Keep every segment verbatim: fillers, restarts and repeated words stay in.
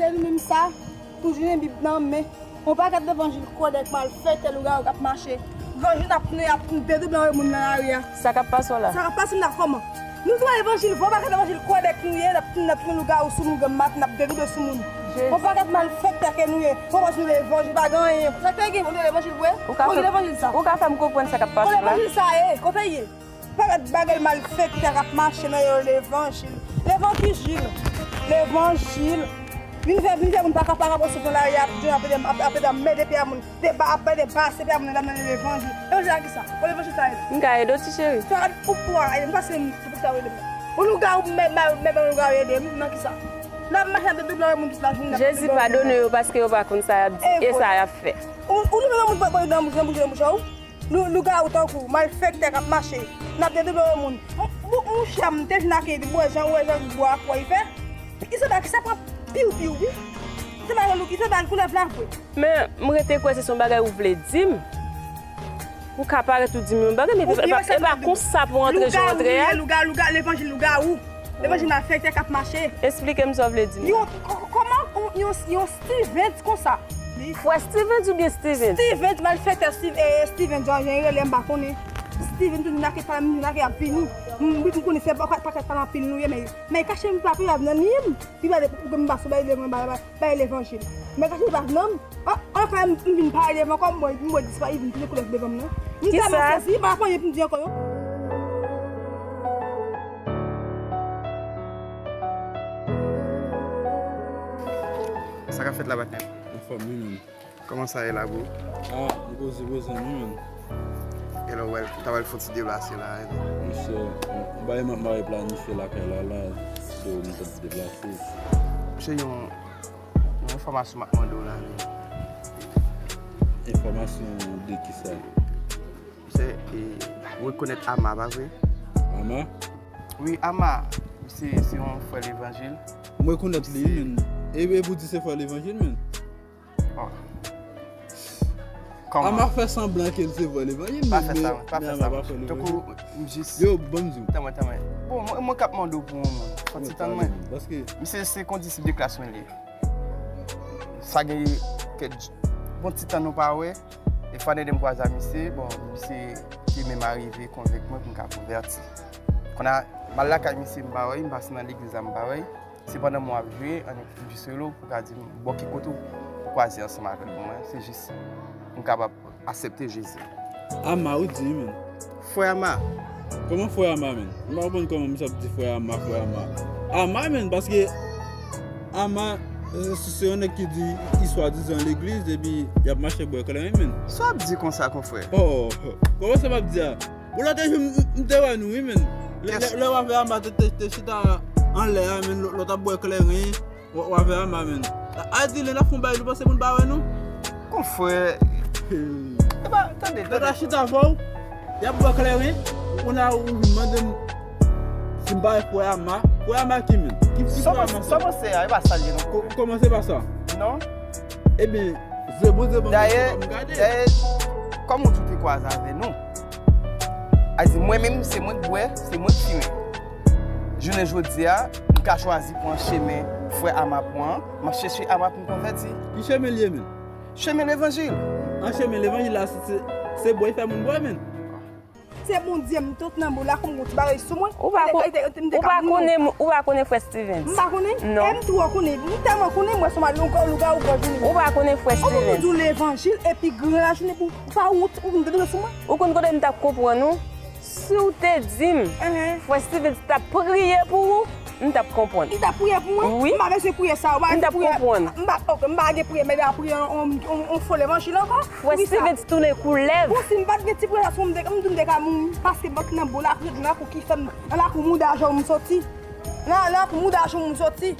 E nou menm sa, toujou gen Bib nan men. Yon pakèt levanjil kòdèk malfektè lougawou k ap mache. Levanjil n ap tounen, ap tounen, dedoublan moun nan lari a. Sa k ap pase w la? Sa k ap pase m la kòman? Nou tounen levanjil vre, yon pakèt levanjil kòdèk nou ye, n ap tounen, n ap tounen lougawou sou moun, granm maten, n ap dedoublan sou moun. Jezi. Yon pakèt malfektè ke nou ye. Yon pakèt nou levanjil, pa gen anyen. Sa k fè gen yon levanjil vre? Ou ka fè, levanjil sa, ou ka fè m konprann sa k ap pase w la? Levanjil sa ye, kote l ye? Parèt bagay malfektè k ap mache nan yo levanjil. Levanjil. Levanjil. Vin fè, vin fè moun pa ka, pa ka pran souf nan lari a, ap, ap, ap, ap ede mède pye a moun. Deba ap ede pase pye a moun nan levanjil. Levanjil a kisa? Bon, levanjil sa ede. M ka ede w, ti cheri? Sa ap ou pwa ede m pase m, se pou sa w ede m. Ou lougawou, men, men, men, men lougawou ede m nan kisa? N ap mache ap dedoublan moun tout lajounen. Jezi padone yo paske yo pa konn sa y ap di e sa y ap fè. Ou, ou nou menm moun pa, pa nan bouch, nan bouch, nan bouch, ou? Lou, lougawou tankou, malfektè k ap mache, n ap dedoublan moun. Mou, mou, mouche a, m te vin ak li, bwè jan, wè jan bwa kwè li fè. Isabèl, sa pran piw, piw, wi. Isabèl, lou, Isabèl, koulèv la vre. Men, m rete kwè se son bagay ou vle di m. Ou ka parèt ou di m yon bagay, men e pa, e pa konsa pou antre jan w antre a. Lougawou, lougawou, levanjil lougawou. Levanjil malfektè k ap mache. Esplike m sa w vle di m. Yon, kòman yon, yon, yon Steven konsa? Frè Steven oubyen Steven? Steven, malfektè Steven, eh, Steven, Jòj, rele m pa konnen. Steven, tout moun ap pale, moun ap vini. M, m konnen se pa, pa, pa, pa anpil nou ye, men, men kache m pa pi nan ni m. Pi ba de, pou m pa sou bay levanjil, bay, bay, bay levanjil. Men kache m pa nan m. An, an, kan m vin pale devan kò m, m wè, m wè disparet, vin pile koulèv devan m nan. M tèlman sezi, m pa konnen pou m di ankò non. Sa k ap fèt la, patnè? Anfòm, wi, menm. Kòman sa ye la, bro? Ah, m poze, poze, wi, menm. Hello, well, ou ta pral fè yon ti deplase la, e. Monchè, m bay m ap mare planifye lakay la, la, so, m t ap deplase. Se yon, yon enfòmasyon m ap mande w la, men. Enfòmasyon de kisa? Se, e, ou rekonèt Ama, pa vre? Ama? Wi, Ama, se, se yon frè levanjil. M rekonèt li, men. E, e pou di se frè levanjil, men. Oh. Kòman? Ama fè sanblan ke l se frè levanjil, men, men, men Ama pa frè levanjil. Tankou, m jis. Yo, ban m di w. Tanmwen, tanmwen. Bon, mwen, mwen k ap mande w pou yon moun. Fò ti tann mwen. Paske misye se kondisip de klas mwen li ye. Sa gen kèk bon ti tan nou pa wè. E fwa dènye m kwaze a misye, bon, misye te menm arive konvenk mwen pou m ka konvèti. Kounye a, m al lakay misye, m pa wè, m pase nan legliz la, m pa wè. Se pandan mwen ap jwe, annik m jis rele w pou ka di m, bò ki kote w kwaze ansanm avè l pou mwen. Se jis m kapab aksepte Jezi. Ama, ou di, men. Frè Ama. Kòman frè Ama, men? M pa konprann kòman misye ap di frè Ama, frè Ama. Ama, men, paske Ama, eh, se, se yon nèg ki di, li swadizan legliz, epi y ap mache bwè kleren, men. Sa w ap di konsa, konfrè? Oh, kòman sa m ap di a? Pou lòt jou, m, m, m te wè nou, wi, men. Lè, lè, lè w avè Ama te, te, te chita anlè a, men, lò, lòt ap bwè kleren. W, w avè Ama, men. A, a di, lè n ap fè yon bagay, nou panse moun pa wè nou? Konfrè. E pa, tande, tande. Lè ta chita avè w, y ap bwè kleren, kounye a ou vin mande m si m pa wè frè Ama. Frè Ama ki, men? Ki, ki frè Ama sa? Sa w panse a, e pa sa l ye, non. Ko-, kòman se pa sa? Non. Ebyen, vre Bondye ban m, dayè, m gade. Dayè, kòm ou tou te kwaze avè nou, a di, mwen menm, se mwen k bwè, se mwen k fimen. Jounen jodi a, m ka chwazi pran chemen frè Ama pran an, m ap chèche Ama pou m konvèti. Ki chemen l ye, men? Chemen levanjil. An chemen levanjil la, se, se, se bwè fè moun bwè, men. Se Bondye, m tout nan bo la, kòm gon ti bagay sou mwen. Ou pa kon-, ou pa konnen, ou pa konnen frè Stevens? M pa konnen? Non. E m twò konnen. M tèlman konnen, mwen se yon lougawou, lougawou gwo jounen. Ou pa konnen frè Stevens? Ou di w levanjil, epi gran lajounen pou, ou pa wont, ou vin tande sou mwen? Ou konn kote m t ap konprann ou? Si w te di m, frè Stevens t ap priye pou ou, m t ap konprann. Li t ap priye pou mwen? Wi. M pa bezwen priyè sa. M t ap konprann. M pa, ok, m pa gen priyè, men li ap priye yon, yon, yon, yon fo levanjil ankò? Frè Stevens tounen koulèv. Bon, si m pa t gen ti priyè sa, m te, m di m te ka mouri. Paske m nan bo lakou, nan lakou ki fè m, nan lakou mouda jan m soti. Nan, nan lakou mouda jan m soti.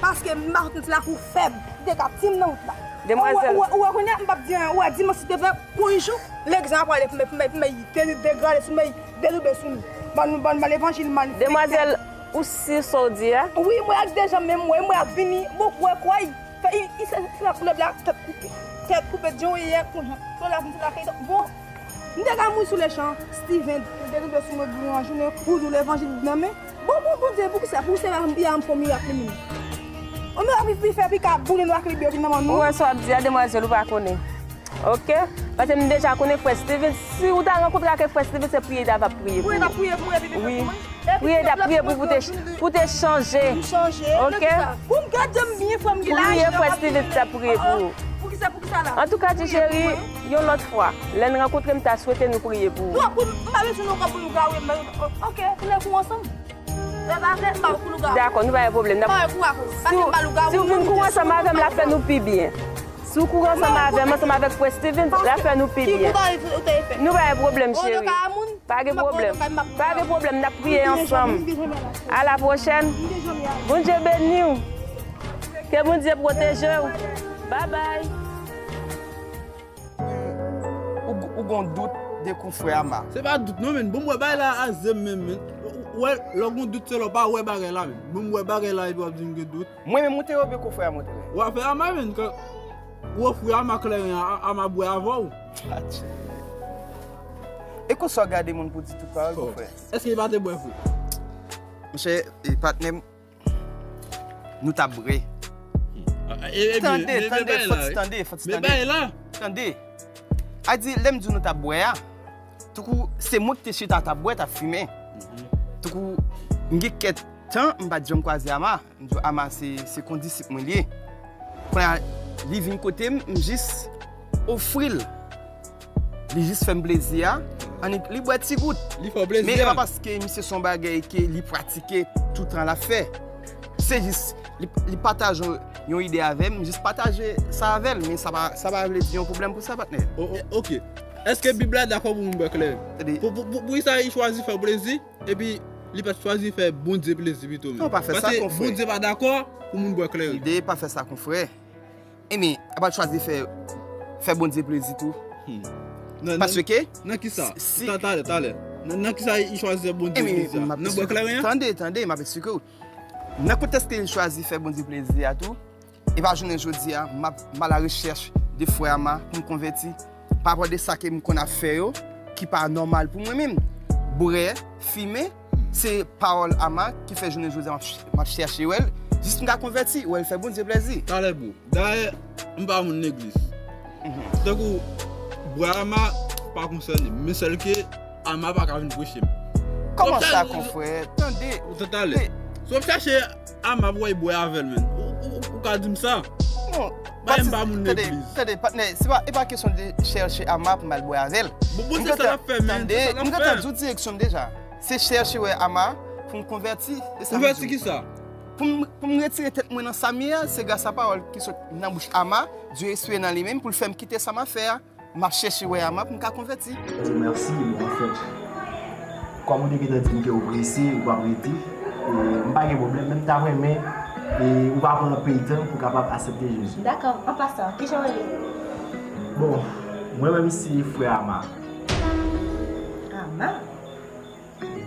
Paske m pa soti lakou fèb. Li te ka tiye m nan wout la. Demwazèl. Ou wè, ou wè, ou wè kounye a, m p ap di anyen. Ou wè, dimanch li te fè, pou yon jou, lèg zan ap prale pou m, pou m, pou m degrade sou m, dedoube sou nou. Bann, bann, bann levanjil malfektè. Demwazèl, ou si sa w di a? Wi, mwen ak dejan menm, mwen, mwen ap vini, bon, kwè, kwè, fè, i, i, se, se la koulèv la, tèt koupe, tèt koupe, di yon yè, konjan, se la, se la, bon, m te ka mouri sou lechan, Steven, te tonbe sou mwen, gran jounen, ou di w levanjil nan men, bon, bon, Bondye, poukisa, pou se la, y a m fè mirak li menm. Ou menm ap pi fè pi ka boule nou ak libi yo vin nan men nou. Ou wè sa w ap di a, demwazèl, ou pa konnen. Oke? Paske m deja konnen frè Steven. Si ou ta rankontre ak frè Steven, se priye l t ap priye pou ou. Priye l ap priye pou mwen, epi pou mwen. Wi. Priye l ap priye pou, pou te, pou te chanje. Pou m chanje. Oke? Pou m gade m byen, frè m gen laj. Pou priye frè Steven t ap priye pou ou. Poukisa, poukisa la? Antouka, ti cheri, yon lòt fwa, lè n rankontre, m ta swete nou priye pou ou. Non, pou, m pa bezwen nou kòb pou nou gawe, men, oke, pou lè kou ansanm. Lè pa vle, m ba w kou lougawou. Dakò, nou pa gen pwoblèm. N ap, m ba w kou akoz. Pase m ba lougawou. Si w vin kouri ansanm avè m, l ap fè nou pi byen. Si w kouri ansanm avè m, ansanm avèk frè Steven, l ap fè nou pi byen. Nou pa gen pwoblèm, cheri. Pa gen pwoblèm. Pa gen pwoblèm, n ap priye ansanm. A la pwochèn. Bondye beni w. Ke Bondye pwoteje w. Babay. Ou, ou gon dout de kou frè Ama. Se pa dout non, men. Bon, m wè bagay la a zen menm, men. Ou wè, lè w gon dout, se lè w pa wè bagay la, men. Bon, m wè bagay la epi w ap di m gen dout. Mwen menm, ou te wè kou frè Ama, ou te wè. W ap fè Ama, men, ke ou ofri Ama kleren an, Ama bwè avè w. Atchè. E konsa w gade moun pou di tout pawòl, kou frè. Èske li pa te bwè vre? Monchè, e patnè m, nou t ap bwè. Tande, tande, fò ti tande, fò ti tande. Tande. A di, lè m di w nou t ap bwè a, toukou, se mwen ki te chita t ap bwè, t ap fimen. Toukou, m gen kèk tan, m pa t janm kwaze Ama. M di w, Ama se, se kondisip mwen li ye. Kounye a, li vin kote m, m jis ofri l. Li jis fè m plezi a, annik li bwè ti gout. Li fè w plezi a. Men e pa paske misye se yon bagay ke li pratike toutan l ap fè. Se jis, li, li pataje yon, yon ide avè m, m jis pataje sa avè l, men sa pa, sa pa vle di yon pwoblèm pou sa, patnè. O, o, oke. Èske Bib la dakò pou moun bwè kleren? Pou, pou, pou, poukisa li chwazi fè w plezi, epi li pa t chwazi fè Bondye plezi pito menm? Non, pa fè sa, konfrè. Paske Bondye pa dakò pou moun bwè kleren. Tande, pa fè sa, konfrè. Ebyen, apa l chwazi fè, fè Bondye plezi tou? Paske nan kisa? Si, talè, talè. Nan, nan kisa li chwazi fè Bondye plezi a? Nan bwè kleren an? Tande, tande, m ap eksplike w. Nan kontèks ke li chwazi fè Bondye plezi a tou, e pa jounen jodi a, m ap, m al a rechèch de frè Ama pou m konvèti. Pa rapò de sa ke m konn ap fè yo, ki pa nòmal pou mwen menm. Bwè, fimen, se pawòl Ama ki fè jounen jodi a m ap ch-, m ap chèche wè l, jis m ka konvèti, wè l fè Bondye plezi. Talè bro. Dayè, m pa moun legliz. Tankou, bwè Ama pa konsène m, men sèl ke Ama pa ka vin preche m. Kòman sa, konfrè? Tande. Talè. Si w ap chache Ama pou w al bwè avè l, menn. Ou, ou, ou ka di m sa. Non. Bagay m pa moun legliz. Tande, patnè, se pa, e pa kesyon de chèche Ama pou m al bwè avè l. Bon, bon, se sa l ap fè, menn. Tande, m gentan di w direksyon m deja. Se chèche wè Ama pou m konvèti. Se sa m di w. Konvèti kisa? Pou m, pou m retire tèt mwen nan sa m ye a, se gras a pawòl ki sot nan bouch Ama, Dye enspire nan li menm pou l fè m kite sa m ap fè a. M ap chèche wè Ama pou m ka konvèti. Dieu merci, bon, anfèt, kòm ou te gentan di m ke ou prese, ou p ap rete, e, m pa gen pwoblèm, men m ta renmen, e, ou pa pran anpil tan pou w kapab aksepte Jezi. Dakò, an pasan, kijan w rele? Bon, mwen menm se frè Ama. Ama?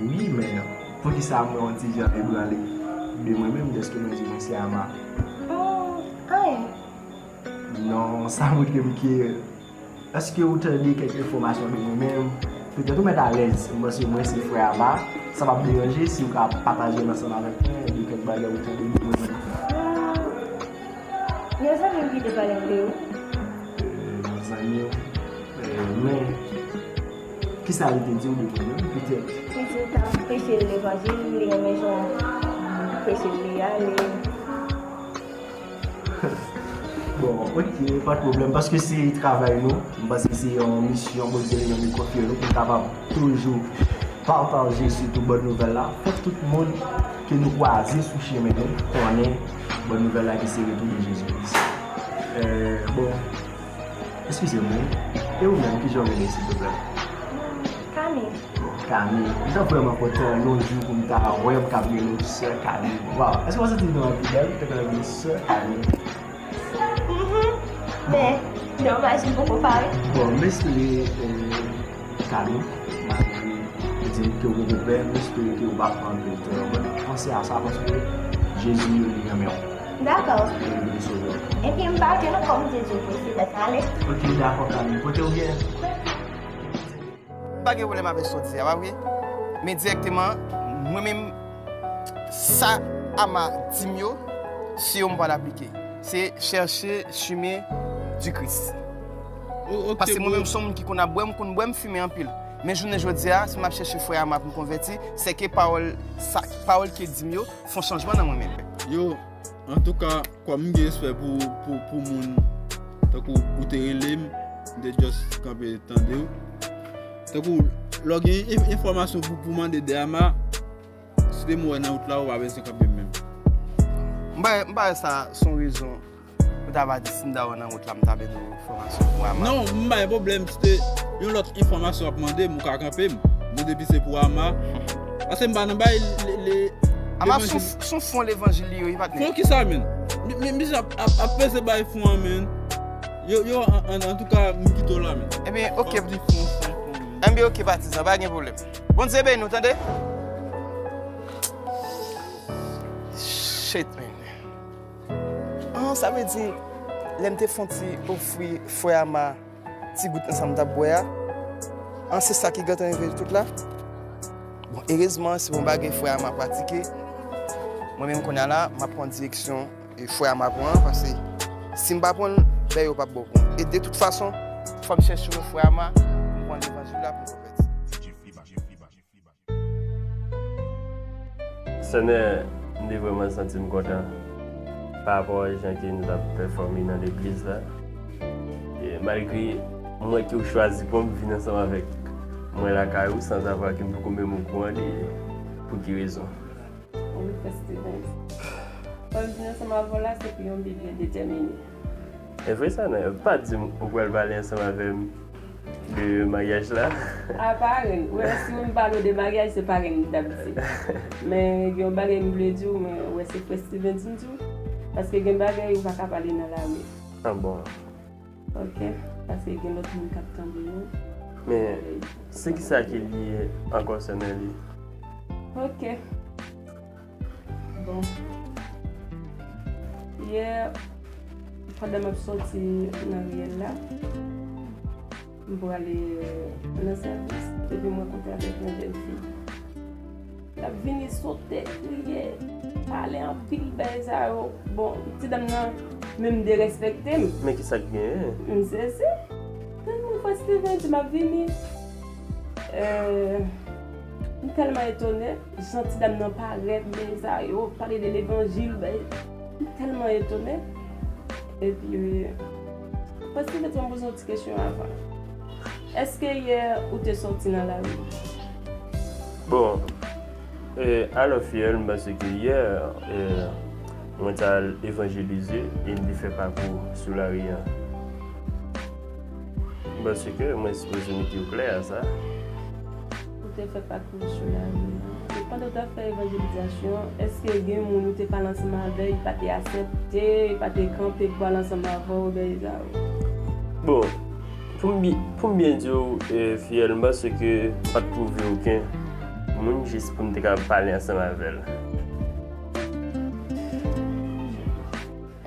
Wi, men poukisa mwen yon ti jan ebranle de mwen menm dèske mwen di mwen se Ama? Oh, anyen. Non, sa montre m ke, èske ou tande kèk enfòmasyon de mwen menm? Petèt ou mèt alèz. M panse mwen se frè Ama. Sa p ap deranje si ou ka pataje l ansanm avèk mwen de kèk bagay ou tande de mwen menm. Hmm, yon zanmi m ki te pale m de ou. Euh, yon zanmi w. Euh, men, kisa li te di w de mwen menm, petèt? Li di w t ap preche l levanjil, li renmen jan w preche l li a, li Bon, ok, pa de pwoblèm, paske se travay nou. M panse se yon misyon Bondye li menm li konfye nou pou n kapab toujou pataje sitou bòn nouvèl la, fè tout moun ke nou kwaze sou chemen nou konnen bòn nouvèl la ki se retou de Jezi Kris. Euh, bon, eskize m, wi. E ou menm, kijan w rele, silvouplè? Kami. Bon, Kami, m ta vrèman kontan yon jou pou m ta wè w k ap rele w sè Kami. Waw, èske w pa santi non an pi bèl, tankou lè w rele sè Kami? Mhm. Men, domaj, m poko pare. Bon, m espere, eh, Kami, malgre ou di m ke w poko prè, m espere ke w pa pran anpil tan. Bon, panse a sa paske Jezi li renmen w. Dakò. Epi m pa gen non kòm Jezi Kris, mèt ale. Ok, dakò, Kami. Kote w ye? M pa gen pwoblèm avèk sa w di a, pa vre? Men dirèkteman, mwen menm, sa Ama di m yo, Siyo m pral aplike. Se chèche chimen di Kris. Paske mwen menm, m se yon moun ki konn ap bwè, m konn bwè, m fimen anpil. Men jounen jodi a, si m ap chèche frè Ama pou m konvèti, se ke pawòl sa, pawòl ke di m yo fè yon chanjman nan mwen menm. Yo, antouka, kòm m gen respè pou, pou, pou moun, tankou ou te rele m, m te just kanpe tande w. Tankou, lè w gen en-, enfòmasyon pou, pou mande de Ama, si te m wè nan wout la, ou pa bezwen kanpe menm. M pa, m pa wè sa se yon rezon pou ta va di si m ta wè nan wout la, m ta bezwen enfòmasyon pou Ama. Non, m pa gen pwoblèm, si te yon lòt enfòmasyon w ap mande m, ou ka kanpe m. Men depi se pou Ama, paske m pa nan bay le, le, Ama se yon, se yon fon levanjil li yo, wi, patnè. Fon kisa, menn? Mi-, mi-, misye ap, ap, ap peze bay fon an, menn. Yo, yo, an, an, antouka, m kite w la, menn. Ebyen, oke. Ap di fon, fon, fon, menn. Ebyen, oke, patizan, pa gen pwoblèm. Bondye beni w, tande? Shit, man. An, sa vle di, lè m te fè yon ti ofri frè Ama ti gout nan sa m t ap bwè a, an, se sa ki gentan rive tout la. Bon, erezman, se yon bagay frè Ama pratike. Mwen menm kounye a la, m ap pran direksyon e frè Ama pran an, paske si m pa pran l, bèy yo p ap bon pou mwen. E de tout fason, fò m chèche wè frè Ama, pou m pran levanjil la, pou m konvèti. Sènè, m te vrèman santi m kontan pa rapò a jan ke nou t ap pèfòme nan legliz la. E malgre m wè ke w chwazi pou m vin ansanm avèk mwen lakay ou, sanzavwa ke m poko menm okouran de pou ki rezon. Wi, Frè Steven. Fò m vin ansanm avè w la, se pou yon bi byen detèmine. E vre sa, non? Pa di m ou pral pale ansanm avè m de maryaj la? A, parenn. Ou wè, si m pale w de maryaj, se parenn m t ap di. Men gen yon bagay m vle di w, men ou wè, se Frè Steven di m di w. Paske gen bagay ou pa ka pale nan lari. A bon. Ok, paske gen lòt moun k ap tande nou. Men, se kisa ki li ye ankò, Sènè, li? Ok. Bon. Yè, pandan m ap sòti nan riyèl la, m prale nan sèvis, epi mwen kontre avèk yon jèn fi. L ap vini sote, kriye, pale anpil bagay sa yo. Bon, ti dam nan menm derespekte m. Men ki sa k genyen? M sezi. Tande mwen, Frè Steven di m ap vini. Eh, m tèlman etone, jan ti dam nan parèt, bagay sa yo, pale de levanjil, bagay, m tèlman etone. Epi, Frè Steven di m poze yon ti kesyon avan. Èske yè ou te sòti nan lari? Bon, e, alò, Fiyèl, m panse ke yè, e, mwen t al evanjelize e m te fè pakou sou lari an. M panse ke mwen sipoze mete yo klè a sa. Ou te fè pakou sou lari an. E pandan w t ap fè evanjelizasyon an, èske gen moun ou te pale ansanm avè l, li pa te aksepte, li pa te kanpe pou al ansanm avè w, bagay sa yo? Bon, pou m bi-, pou m byen di w, e, Fiyèl, m panse ke m pa t twouve okenn moun jis pou m te ka pale ansanm avè l.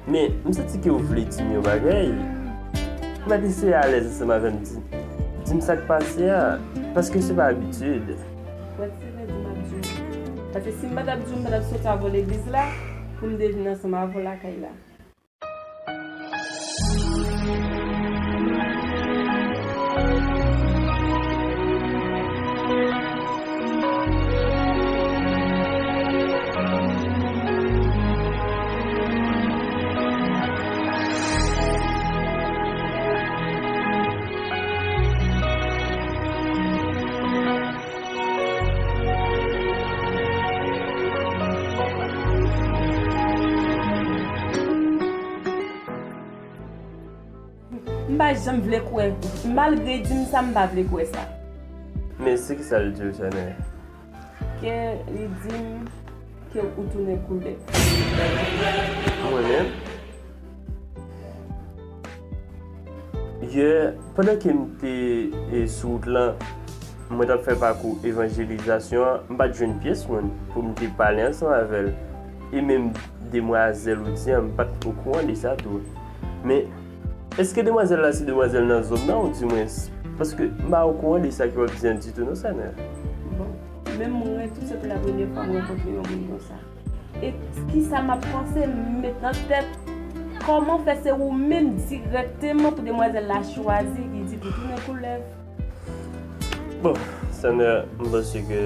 Men, m santi ke w vle di m yon bagay. Mèt eseye alèz ansanm avè m, di, di m sa k pase a, paske se pa abitid. Wè, si se di m ap di w. Paske si m pa t ap di w, m pa t ap soti avè w legliz la, pou m te vin ansanm avè w lakay la. M pa janm vle kwè. Malgre di m sa, m pa vle kwè sa. Men se ki sa l di w, Chanè? Ke li di m ke ou tounen koulè. Mwen menm? Yè, pandan ke m te, e, sou wout lan, mwen t ap fè pakou evanjelizasyon an, m pa t jwenn pyès moun pou m te pale ansanm avè l. E menm demwazèl ou di an, m pa t okouran de sa tou. Men, èske demwazèl la se demwazèl nan zòn nan, oudimwens, paske m pa okouran de sa ke w ap di an ditou non, Chanè. Bon, menm mwen tou, se pou la premyè fwa m rankontre yon moun konsa. E kisa m ap panse, m met nan tèt, kòman fè se ou menm dirèkteman pou demwazèl la chwazi ki di pou tounen koulèv? Bon, Sènyè, m panse ke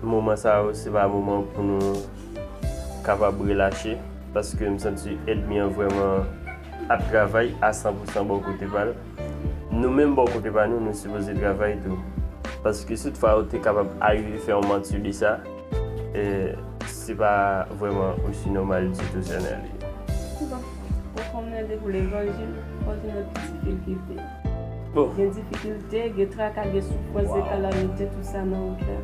moman sa yo, se pa moman pou nou kapab relache, paske m santi ènmi an vrèman ap travay a san pou san bò kote pa l. Nou menm bò kote pa nou, nou sipoze travay tou. Paske si toutfwa yo te kapab arive fè yon manti de sa, e, se pa vrèman osi nòmal ditou, Sènyè, li. Bon, ou konnen depi levanjil, fò se nan difikilte. Bon. Gen difikilte, gen traka, gen soufrans, gen kalamite, tout sa nan wout la.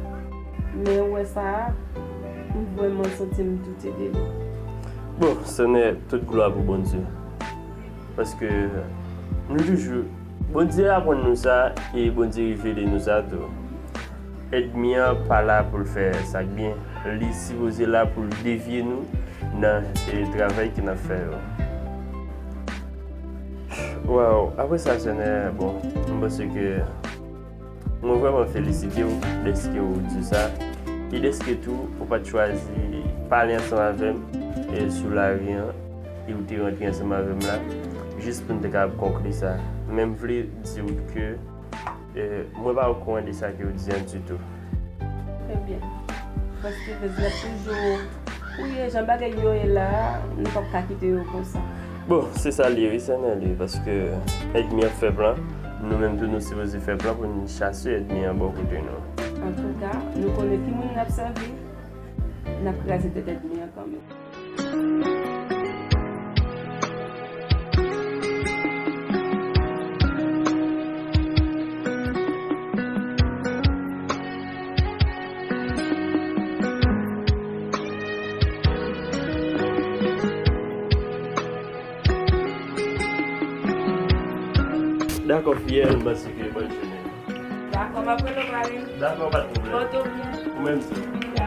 Men ou wè sa a, m vrèman santi m doute de li. Bon, Sènyè, tout glwa pou Bondye. Paske nou toujou, Bondye aprann nou sa e Bondye revele nou sa tou. Ènmi an pa la pou l fè sa k byen. Li sipoze la pou l devye nou nan e, travay ke n ap fè yo. Waw, apre sa, Sènyè, bon, m panse ke mwen vrèman felisite w dèske w di sa. E dèske tou, ou pa t chwazi pale ansanm avè m e, sou lari an, e ou te rantre ansanm avè m la, jis pou n te kapab konkli sa. Men m vle di w ke e, mwen pa okouran de sa ke w di an ditou. Trè byen. Paske Dèz ap toujou, ou ye, jan bagay yo ye la a, nou p ap ka kite yo konsa. Bon, se sa l ye wi, Sènyè, li, paske ènmi an ap fè plan, nou menm tou nou sipoze fè plan pou n chase ènmi an bò kote nou. Antouka, nou konnen ki moun n ap sèvi, n ap kraze tèt ènmi an kanmenm. Dakò, fiyèl, m panse ke bòn jounen. Dakò, m ap rele w, Marin. Dakò, pa t pwoblèm. Pòte w byen. Ou menm tou.